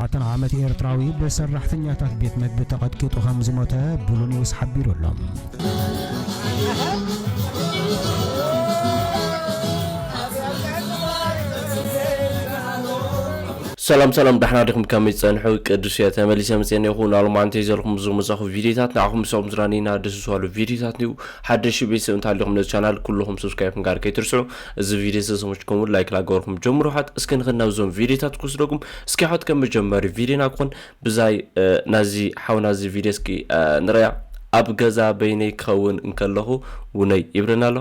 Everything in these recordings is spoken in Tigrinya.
ኣርባዕተ ዓመት ኤርትራዊ ብሰራሕተኛታት ቤት መግቢ ተቐጥቂጡ ከም ዝሞተ ብሉ ኒውስ ሓቢሩ ኣሎ። ሰላም ሰላም፣ ዳሕና ዲኹም? ከመይ ጸንሑ? ቅዱስ እየ፣ ተመሊሰ መጽኤ እኒኹ። ናሎም ኣንተ ይዘልኩም ዝመጻኹ ቪዲዮታት ንዓኹም ምስኦም ዝራኒና ደስ ዝባሉ ቪዲዮታት እዩ። ሓደሽ ቤተሰብ እንተ ሃሊኹም ነዚ ቻናል ኩልኹም ሰብስክራይብ ምግባር ከይትርስዑ። እዚ ቪዲዮ ዝተሰምችኩም ላይክ ላገበርኩም ጀምሩ። ሓት እስኪ ንኽናብዞም ቪዲዮታት ክወስደኩም እስኪ ሓት ከም መጀመሪ ቪዲዮና ክኾን ብዛይ ናዚ ሓውና እዚ ቪዲዮ እስኪ ንረያ። ኣብ ገዛ በይነይ ክኸውን እንከለኹ ውነይ ይብለና ኣሎ።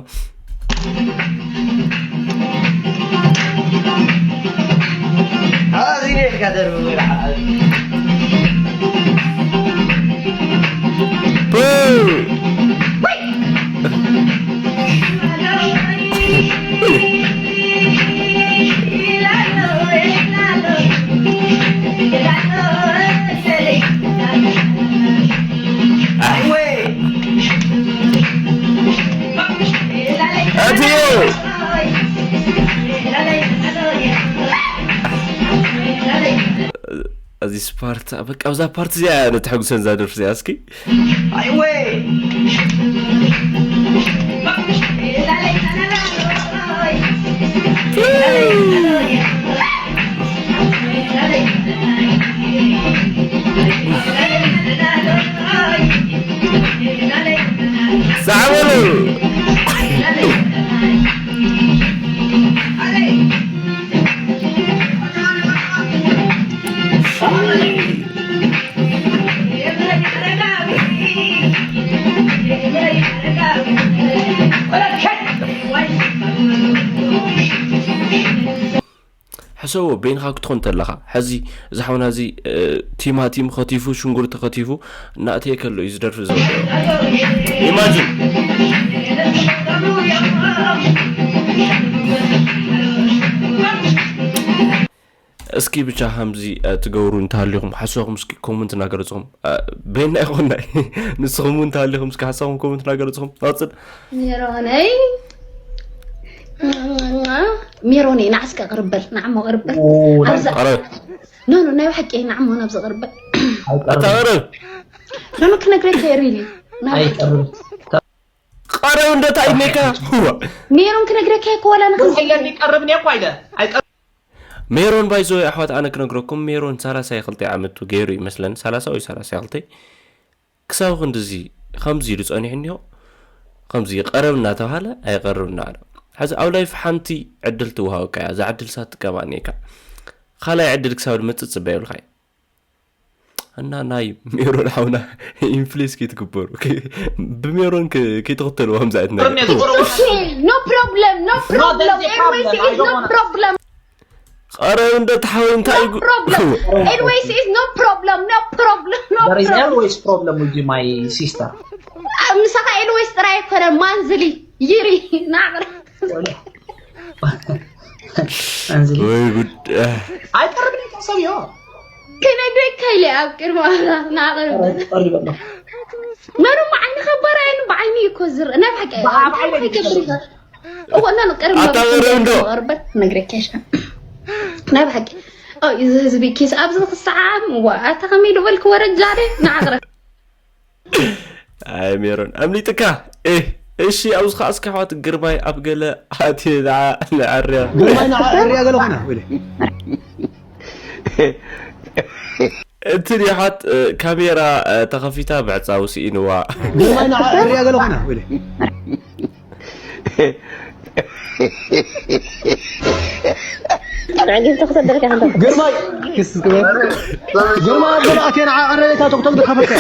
እዚ ስፓርት በቃ ኣብዛ ፓርት እዚኣ እያ ነተሐጉሰን እዛ ደርፊ እዚኣ እስኪ። ሳዕበሉ። ሕሰቦ፣ በይንኻ ክትኾን ተለኻ። ሕዚ እዚ ሓውና እዚ ቲማቲም ከቲፉ፣ ሽንጉርቲ ከቲፉ እናእተየ ከሎ እዩ ዝደርፊ ዝነበረ። ኢማጂን። እስኪ ብቻ ከምዚ ትገብሩ እንተሃሊኹም ሓሳብኩም እስኪ ኮመንት እናገለፅኹም በይና ይኾናይ። ንስኹም እውን እንተሃሊኹም እስኪ ሓሳብኩም ኮመንት እናገለፅኹም ንቐፅል። ሜሮነይ፣ ሜሮነይ፣ ንዓስከ ቅርበል፣ ንዓሞ ቅርበል። ኦ፣ ኣብዛ፣ ኧረ። ኖ፣ ኖ፣ ናይ ብሓቂ ንዓሞ ናብዚ ቅርበል። ኣይቀርብን። ኣታ ቅርብ። ኖ፣ ኖ፣ ክነግረካ እየ፣ ሪሊ። ናይ ብሓቂ። ኣይቀርብን። ቀረብ እንዶ ታይ ሜካ? ሁዋ። ሜሮን ክነግረካ እየ፣ ኮላ ንኽንስ- የለን፣ ይቀርብን እየ እኮ ኣይለ። ኣይቀርብን። ሜሮን ባይዞ ኣሕዋት፣ ኣነ ክነግረኩም፣ ሜሮን ሰላሳ ክልተ ዓመቱ ገይሩ ይመስለኒ፣ ሰላሳ ወይ ሰላሳ ክልተ። ክሳብ ክንድዚ ከምዚ ኢሉ ጸኒሑ እኒሆ። ከምዚ ቀረብ እናተባሃለ ኣይቀርብ እናበለ። ሕዚ ኣብ ላይፍ ሓንቲ ዕድል ትወሃበካ እያ። እዛ ዕድል እሳ ትጥቀማ እኒካ። ካልኣይ ዕድል ክሳብ ዝመጽእ ጽበ የብልካይ። እና ናይ ሜሮን ሓውና ኢንፍሉዌንስ ከይትግበሩ። ከይ-፣ ብሜሮን ከ-፣ ከይትኽተልዎ ከምዚ ዓይነት ነገር። ኖ ፕሮብለም፣ ኖ ፕሮብለም። There is a problem. I don't wanna. ኖ ፕሮብለም። ኧረ እንደ ተሓወይ እንታይ ኖ እዩ ጉ-፣ ፕሮብለም። ኤልዌይስ ኢዝ ኖ ፕሮብለም፣ ኖ ፕሮብለም፣ ኖ There is ፕሮብለም። Always problem with you, my sister. ምሳኻ ኤልዌይስ ጥራይ ኣይኮነ፣ ማንዝሊ፣ ይሪ፣ ናቕር። ኣንዝሊ። ወይ ጉድ። ኣይቀርብን እኮ ሰብ እዮ። ክነግረካ ኢለ ኣብ ቅድሚ ኣምላኽ ናቕርብ። ኧረ፣ ቀሪበ ኣሎ። ነሩ ብዓይኒ ከበራየን ብዓይኒ እኮ ዝር-፣ ናይ ብሓቂ ብዓ-፣ ብዓይኒ ከይገብር ይኸ-፣ እዎ፣ ነን ቅርብ ኣታ መብት ወረ እንዶ። ቅርበት ነግረካ ይሻ። ናይ ብሓቂ። ኦ፣ እዚ ህዝቢ ኪስ ኣብዚ ክሰዓም፣ ዋ፣ ኣታ ከመይ ዝበልክ ወረጃደ ናቕረ። ኣይ ሜሮን፣ ኣምሊጥካ። ኤህ፣ እሺ፣ ኣብዚ ኸዓ እስኪ ኣሕዋት ግርማይ ኣብ ገለ ኣትየ ንዓ ነዐርያ። ግርማይ ንዓ ኣዕርያ ገለ ኾነ፣ ወይለ። እቲ ዲሓት፣ እ፣ ካሜራ፣ እ፣ ተኸፊታ ብዕጻው ስኢንዋ። ግርማይ ንዓ ኣዕርያ ገለ ኾነ፣ ወይለ። ዕግብቲ ክሰደልካ ኢኻ እንተ ግርማይ፣ ክስ ግበ። ግርማይ ኣብ ገለ ኣትየ ንዓ ኣዕርያ እታ ቶክቶክ ዝኸፈትካ።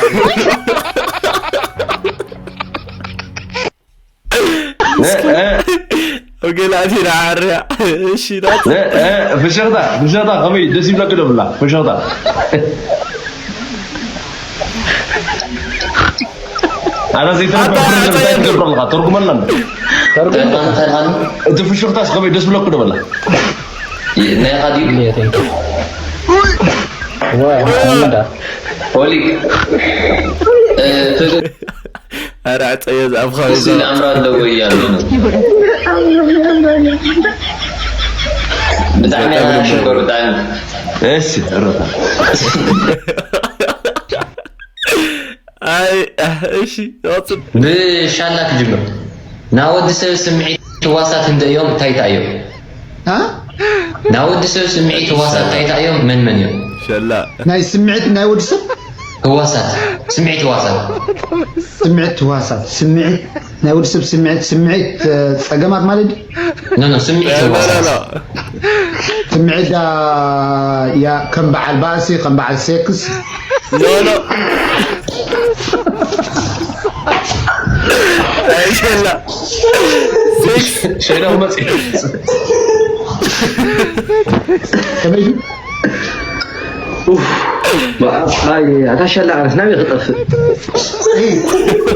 እ፣ እ። ኣብ ገለ ኣትየ ንዓ ኣዕርያ። እሺ፣ ናት። እ፣ እ፣ ፍሽኽታ፣ ፍሽኽታ ከመይ ደስ ይብለኪ ዶ ብላ? ፍሽኽታ። ኣታ ዘይተረፈ ኣታ ፍርዲ እንታይ ኣታ ትገብሮ ኣለኻ? ተርጉመልና እንዶ። ተርጉም። እንታይ፣ እንታይ ማለት? እቲ ፍሽኽታስ ከመይ ደስ ብለኩ ዶ በላ? ይ-፣ ናይ ኻዲ? ያ፣ thank you። ዋ፣ ሓመዳ። ኦሊ። እ፣ ትግ-፣ ኣረ፣ ኣጸየ ዝኣፍኻ እሱ ይዛ። ንኣምራ ኣለዎ እያሉ ነው። ብጣዕሚ በጣም እያ ነው። ሽኮር፣ ብጣዕሚ። እሺ ሮታ ኣይ እሺ ወፅም ብሻላ ክጅምር። ናይ ወዲ ሰብ ስምዒት ህዋሳት እንደ እዮም እንታይ እንታይ እዮም? ها ናይ ወዲ ሰብ ስምዒት ህዋሳት እንታይ እንታይ እዮም? መን መን እዮም? ሸላ ናይ ስምዒት ናይ ወዲ ሰብ ህዋሳት ስምዒት ህዋሳት ስምዒት ህዋሳት ስምዒት ናይ ወዲ ሰብ ስምዒት ስምዒት እ፣ ጸገማት ማለት ድዩ? ኖ ኖ ስምዒት ህዋሳት ስምዒት ዳ ያ ከም በዓል ባእሲ ከም በዓል ሴክስ ኖ ኖ ኣይሸላ ሴክስ ሸይዳው መጽ ከመይ ድዩ? ኣታ ሸላ ዓረስ ናበይ ክጠፍእ?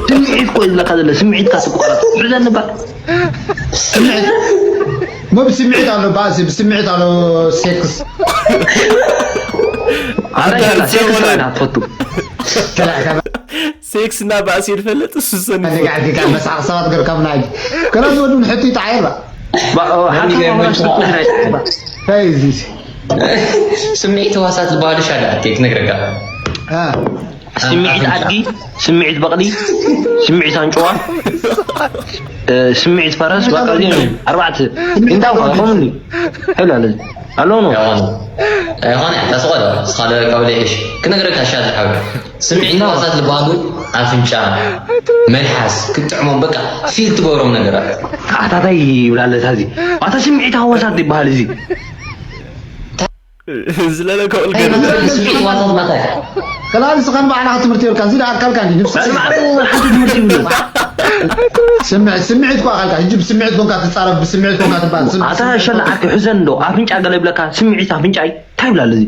ስምዒት እኮ እዩ ዝብለካ ዘሎ፣ ስምዒትካ ትቋረጥ። ሕዘኒ እባ። ስምዒት ሞ ብስምዒት ኣሎ ባእሲ ብስምዒት ኣሎ ሴክስ ኣታ ሸላ ሴክስ ራይና ትፈቱ። ሴክስ እና ባእሲ ይፈልጥ እሱ ሰኒ ነጋዕዲካ መሳቕ ሰባት ገርካምና ሕጂ ከላ ዝወዱ ንሕቱ ይጠዓየር ባ ባ- ኦ፣ ሓንቲ ይገርመካ። ማውራት ትኩር ናይ ጣዕባ። እንታይ እዩ እዚ ስምዒት ህዋሳት ዝበሃሉ ሻዳ ኣቴ ክነግረካ አ፣ ስምዒት ኣድጊ፣ ስምዒት በቕሊ፣ ስምዒት ኣንጭዋ፣ እ፣ ስምዒት ፈረስ፣ በቃ እዚኦም እዮም። ኣርባዕተ። እንታይ እኳ ከምኒ። ሄሎ፣ ኣሎ። ኣሎ ነው። ኣይኮነ ኣይኮነ ተስቆሎ ስኻለ ካብለ ይሕሽ ክነግረካ ሻዳ ሓው ስምዒት ህዋሳት ዝበሃሉ ኣፍንጫ መልሓስ ክትጥዕሞም በቃ ፊል ትገብሮም ነገራት ኣታታይ ይብላለ ታዚ ኣታ ስምዒት ሃወሳት ይበሃል እዚ ዝለለ ከውል ገ ስምዒት ህዋሳት ማታይ ከላል ስኻን ባዕላኻ ትምህርቲ የብልካ እዚ ደኣካልካ እንዲ ንብስ ባዕሉ ሓንቲ ትምህርቲ ይብሉ ስምዒት ስምዒት ኳ ካልካ ሕጂ ብስምዒት ኮንካ ትጻረፍ ብስምዒት ኮንካ ትባል ስምዒት ኣታ ሸላ ዓርኪ ሕዘን ዶ ኣፍንጫ ገለ ይብለካ ስምዒት ኣፍንጫ እንታይ ይብላለ እዚ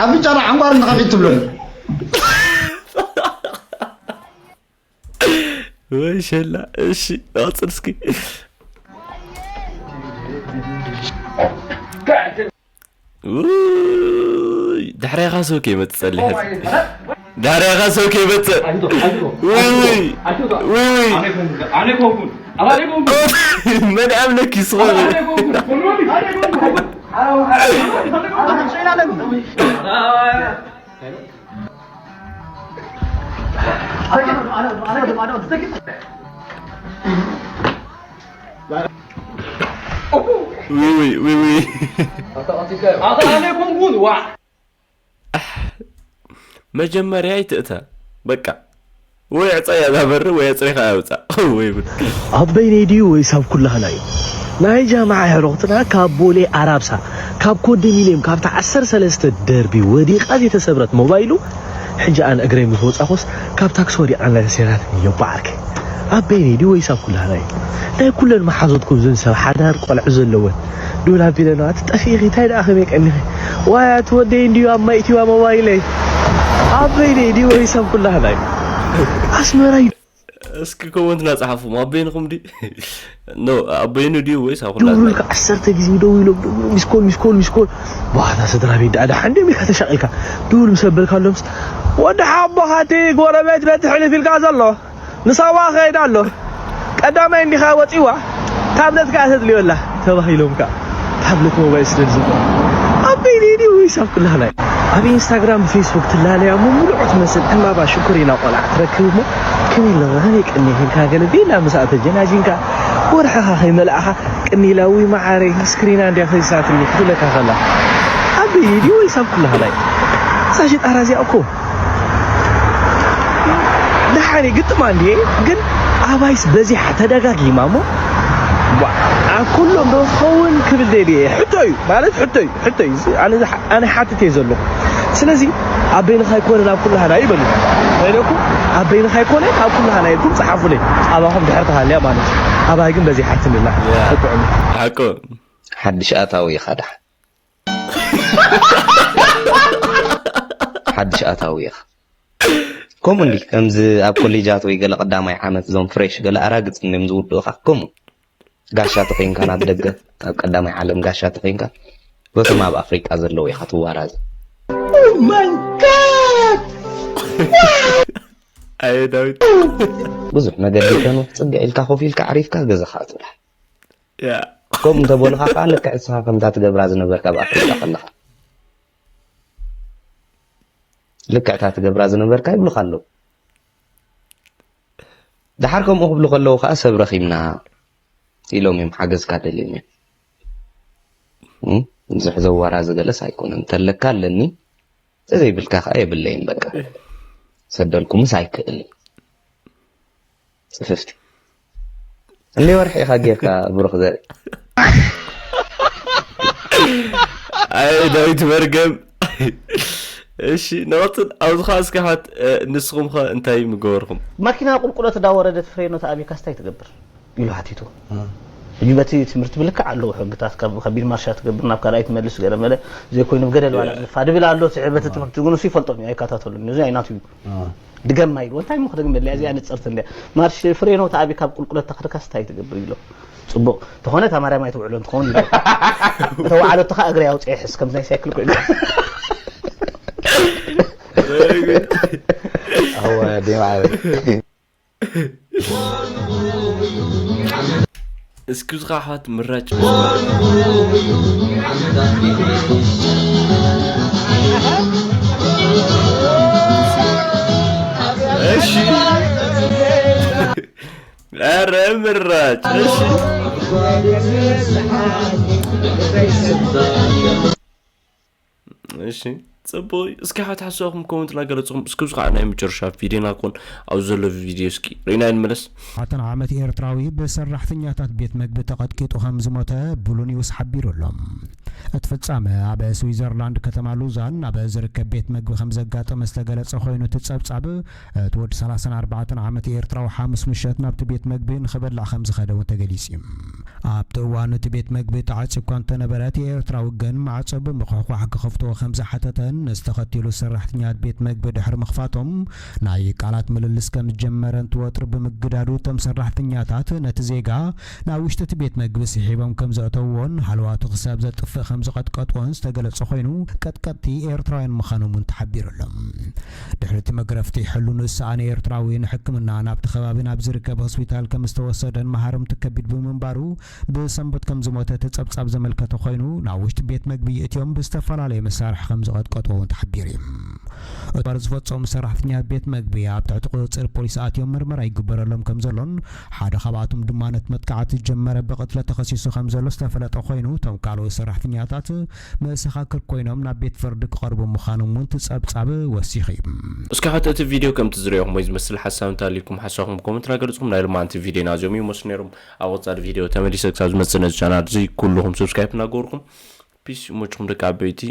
ኣፍንጫ ዶ ዓንጓር ንኸፊት ትብሎ ወይ ሸላ እሺ ኣፅር እስኪ ውይ፣ ድሕሬኻ ሰው ከይመፅእ ጸሊሐ ዳርያኻ ሰው ከይመፅእ ውይ ውይ ውይ ውይ መን ኣምለኪ ስኸ ውይ ውይ ውይ ውይ መጀመርያ ኣይትእተ በቃ ወይ ዕፀ ያዛበር ወይ ኣፅሪኻ ያውፃ ወይ ጉድ ኣብ በይነይ ድዩ ወይስ ኣብ ኩላህና እዩ? ናይ ጃምዓ ኣሕሩኽትና ካብ ቦሌ ኣራብሳ ካብ ኮንዶሚንየም ካብታ ዓሰርተ ሰለስተ ደርቢ ወዲቓ ዘይተሰብረት ሞባይሉ ሕጂ ኣነ እግረይ ምስ ወፃኹስ ካብ ታክሲ ወዲቓ ኣላ ተሰይራትኒ እዮ በዓርከይ። ኣብ በይነይ ድዩ ወይስ ኣብ ኩላህና እዩ? ናይ ኩለን መሓዙትኩም እዘን ሰብ ሓዳር ቆልዑ ዘለወን ዱላብ ኢለና ኣቲ ጠፊእኺ እንታይ ደኣ ከመይ ቀኒኺ ዋይ ኣቲ ወደይ እንድዩ ኣብ ማይ እትዋ ሞባይለይ ኣብ በይነይ ድዩ ወይስ ኣብ ኩላህና እዩ ኣስመራ እዩ እስኪ ኮመንትና ጸሓፉ ኣብ በይንኹም ድዩ ኖ ኣብ በይኑ ድዩ ወይስ ኣብ ኩላትና ደውሉልካ ዓሰርተ ግዜ ደው ኢሎም ደው ኢሎም ሚስኮል ሚስኮል ሚስኮል ባታ ስድራ ቤት ደኣ ደሓን ድዮም ኢልካ ተሻቒልካ ደውል ምስ ኣበልካሎምስ ወዲ ሓቦኻ እቲ ጎረቤት በቲ ሕልፍ ኢልካ ዘሎ ንሳዋ ኸይድ ኣሎ ቀዳማይ እንዲኻ ወፂዋ ታብለት ከኣ ተድልዮ ኣላ ተባሂሎም ከኣ ታብለት ሞባይል ስለ ዝብሎ ኣብ በይነይ ድዩ ወይስ ኣብ ኩላህና እዩ ኣብ ኢንስታግራም ብፌስቡክ ትላለያ እሞ ሙሉዖ ትመስል ዕምባባ ሽኮሪና ቆልዓ ትረክብ እሞ ከመይ ኣለኻ ከመይ ቀኒኺ ኢልካ ገለ ቤላ ምስኣ ተጀናጂንካ ወርሕኻ ከይመልኣኻ ቅኒላ ውይ መዓረይ ስክሪና እንድያ ፈሲሳትኒ ክትብለካ ከላ ኣብ በይነይ ድዩ ወይስ ኣብ ኩላህና እዩ እዛ ሽጣራ እዚኣ እኮ ደሓን ግጥማ እንድየ ግን ኣባይስ በዚሓ ተደጋጊማ እሞ ኣብ ኩሎም ዶ ክኸውን ክብል ደልየ ሕቶ እዩ ማለት ሕቶ እዩ ሕቶ እዩ ኣነ ሓትት እየ ዘለኹ ስለዚ ኣብ በይንኻ ኣይኮነን ኣብ ኩላህና ይበሉ ኢለኩ ኣብ በይንኻ ኣይኮነን ኣብ ኩላህና ኢልኩም ጸሓፉለይ ኣባኹም ድሕር ተሃልያ ማለት እዩ ኣባይ ግን በዚሓትንላ ጥዑም ሓቁ ሓድሽ ኣታዊ ኢኻ ደሓን ሓድሽ ኣታዊ ኢኻ ከምኡ እንዲ ከምዚ ኣብ ኮሌጃት ወይ ገለ ቀዳማይ ዓመት እዞም ፍሬሽ ገለ ኣራግፅ እንዲም ዝውድኡኻ ከምኡ ጋሻ ተኮይንካ ናብ ደገ ኣብ ቀዳማይ ዓለም ጋሻ ተኮይንካ በቶም ኣብ ኣፍሪቃ ዘለዉ ኢኻ ትዋራዝ ኣየ ዳዊት ብዙሕ መገዲ ከንውሕ ፅግዕ ኢልካ ኮፍ ኢልካ ዓሪፍካ ገዛኻ ትብላ ያ ከምኡ እንተበሉኻ ከዓ ልክዕ እስኻ ከምታ ትገብራ ዝነበርካ ኣብ ኣፍሪቃ ከለኻ ልክዕታ ትገብራ ዝነበርካ ይብሉኻ ኣለዉ። ደሓር ከምኡ ክብሉ ከለዉ ከዓ ሰብ ረኺብና ኢሎም እዮም ሓገዝካ ደልዮም እዮም። እም፣ ብዙሕ ዘዋራ ዝገለስ ኣይኮነን። እንተለካ ኣለኒ፣ እንተዘይብልካ ከዓ የብለይን። በቃ ሰደልኩምስ ኣይክእልን። ጽፍፍቲ እንደ ወርሒ ኢኻ ጌርካ ብሩኽ ዘርኢ። ኣይ ዳዊት መርገም። እሺ ንቐጽል። ኣብዚ ኸዓ እስኪ ሓት ንስኹም ኸ እንታይ ምገበርኩም? ማኪና ቁልቁለት እንዳወረደት ፍሬኖ ተኣቢካስ እንታይ ትገብር ኢሉ ሓቲቱ። ሕጂ በቲ ትምህርቲ ብልክዕ ኣለዉ ሕግታት፣ ካብ ከቢድ ማርሻ ትገብር ናብ ካልኣይ ትመልስ ገለ መለ ዘይኮይኑ ብገደል ዋላ ዝፋ ድብል ኣሎ። እቲ በቲ ትምህርቲ ግን ንሱ ይፈልጦም እዩ ኣይከታተሉን። እዚ ኣይናቱ እዩ። ድገማ ኢሉ እንታይ ምኽ ደግም በለ እዚኣ ንጽርቲ እንደ ማርሽ ፍሬኖ ተኣቢ ካብ ቁልቁለት ተኸድካስ እንታይ ትገብር ኢሎ። ጽቡቕ ተኾነ እታ ማርያም ኣይትውዕሎ እንትኸውን ኢሎ። ተዋዕለቱ ኸ እግሪ ኣውጽኤ ሕስ ከምዚ ናይ ሳይክል ኮይኑ። ኣወ ዴማ እስኪ ዝኻ ኣሕዋት ምራጭ እሺ ኧረ ምራጭ እሺ እሺ ጽቡይ እስኪ ሓት ሓሳብኩም ኮመንት እናገለፅኹም እስኪ ብዙ ከዓ ናይ መጨረሻ ቪዲዮና ክኾን ኣብዚ ዘሎ ቪዲዮ እስኪ ርኢና ንመለስ። ሓተን ዓመት ኤርትራዊ ብሰራሕተኛታት ቤት መግቢ ተቐጥቂጡ ከም ዝሞተ ብሉ ኒውስ ሓቢሩ ኣሎ። እቲ ፍጻመ ኣብ ስዊዘርላንድ ከተማ ሉዛን ኣብ ዝርከብ ቤት መግቢ ከም ዘጋጠመ ዝተገለጸ ኮይኑ እቲ ጸብጻብ እቲ ወዲ ሰላሳን ኣርባዕተን ዓመት ኤርትራዊ ሓሙስ ምሸት ናብቲ ቤት መግቢ ንኽበልዕ ከም ዝኸደ እውን ተገሊጹ እዩ። ኣብቲ እዋን እቲ ቤት መግቢ ተዓጽዩ እኳ እንተነበረ እቲ ኤርትራዊ ግን ማዕጾ ብምኹሕኳሕ ክኸፍትዎ ከም ዝሓተተን ነዚ ተኸቲሉ ሰራሕተኛታት ቤት መግቢ ድሕሪ ምኽፋቶም ናይ ቃላት ምልልስ ከም ዝጀመረ እንትወጥር ብምግዳዱ እቶም ሰራሕተኛታት ነቲ ዜጋ ናብ ውሽጢ እቲ ቤት መግቢ ስሒቦም ከም ዘእተውዎን ሃለዋቱ ክሳብ ዘጥፍእ ከም ዝቐጥቀጥዎን ዝተገለጸ ኮይኑ ቀጥቀጥቲ ኤርትራውያን ምዃኖም እውን ተሓቢሩ ኣሎ። ድሕሪ እቲ መግረፍቲ ሕሉ ንዝሰኣነ ኤርትራዊ ንሕክምና ናብቲ ከባቢ ናብ ዝርከብ ሆስፒታል ከም ዝተወሰደን መሃርምቱ ከቢድ ብምንባሩ ብሰንበት ከም ዝሞተ እቲ ጸብጻብ ዘመልከተ ኮይኑ ናብ ውሽጢ ቤት መግቢ ይእትዮም ብዝተፈላለየ መሳርሒ ከም ዝቐጥቀጥዎ እውን ተሓቢሩ እዩ። እቶም ዝፈጸሙ ሰራሕተኛታት ቤት መግቢ ኣብ ትሕቲ ቁፅፅር ፖሊስ ኣትዮም ምርመራ ይግበረሎም ከም ዘሎን ሓደ ካብኣቶም ድማ ነቲ መጥቃዕቲ ዝጀመረ ብቕትለት ተኸሲሱ ከም ዘሎ ዝተፈለጠ ኮይኑ እቶም ካልኦት ሰራሕተኛታት መሰኻክር ኮይኖም ናብ ቤት ፍርዲ ክቐርቡ ምዃኖም እውን እቲ ጸብጻብ ወሲኹ እዩ። እስኪ ሕቶ እቲ ቪድዮ ከምቲ ዝሪኦኹም ወይ ዝመስል ሓሳብ እንተሃልዩኩም ሓሳብኩም ኮመንት እናገለፅኩም ናይ ሎማዓንቲ ቪድዮና እዚኦም ይመስሉ ነይሮም። ኣብ ቀፃሊ ቪድዮ ተመሊሰ ክሳብ ዝመፅእ ነዚ ቻናል እዚ ኩልኹም ሰብስክራይብ እናገበርኩም ፒስ ይመችኹም ደቂ ዓበይቲ።